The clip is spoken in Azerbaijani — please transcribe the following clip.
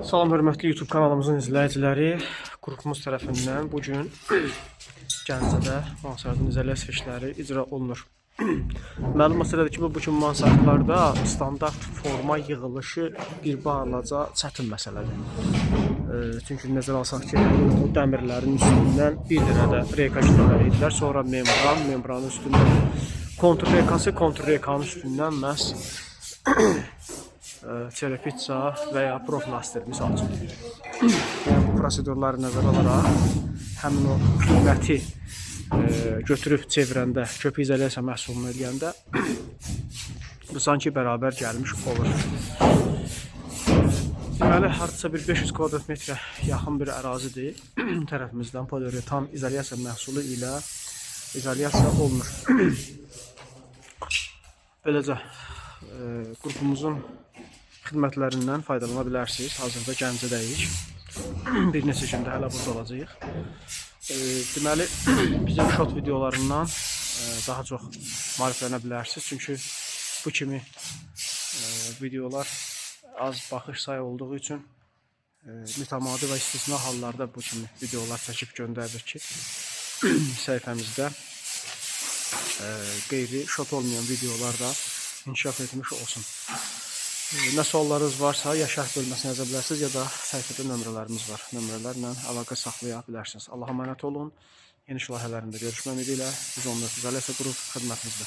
Salam hörmətli YouTube kanalımızın izləyiciləri. Qrupumuz tərəfindən bu gün Gəncədə mansardın izolyasiya işləri icra olunur. Məlum məsələdir ki, bu kimi mansardlarda standart forma yığılışı bir balaca çətin məsələdir. Çünki nəzərə alsaq ki, o dəmirlərin üstündən bir dənə də reyka işləməli idilər. Sonra membran, membranın üstündən kontrreykası, kontrreykanın üstündən məhz çerepitsa və ya proflaster misal üçün. Yəni bu prosedurları nəzərə alaraq həmin o qiyməti götürüb çevirəndə, köpük izolyasiya məhsulunu eləyəndə bu sanki bərabər gəlmiş olur. Deməli, hardasa bir 500 kvadrat metrə yaxın bir ərazidir. Tərəfimizdən poliuretan izolyasiya məhsulu ilə izolyasiya olunur. Beləcə qrupumuzun xidmətlərindən faydalana bilərsiniz. Hazırda Gəncədəyik. Bir neçə gündə hələ burada olacağıq. Deməli, bizim short videolarından daha çox maariflənə bilərsiniz. Çünki bu kimi videolar az baxış sayı olduğu üçün mütəmadi və istisna hallarda bu kimi videolar çəkib göndəririk ki, səhifəmizdə qeyri short olmayan videolar da inkişaf etmiş olsun. Nə suallarınız varsa ya şərh bölməsinə yaza bilərsiniz, ya da səhifədə nömrələrimiz var. Nömrələrlə əlaqə saxlaya bilərsiniz. Allaha əmanət olun. Yeni iş layihələrində görüşmək ümidi ilə 114 İzolyasiya Qrup xidmətinizdə.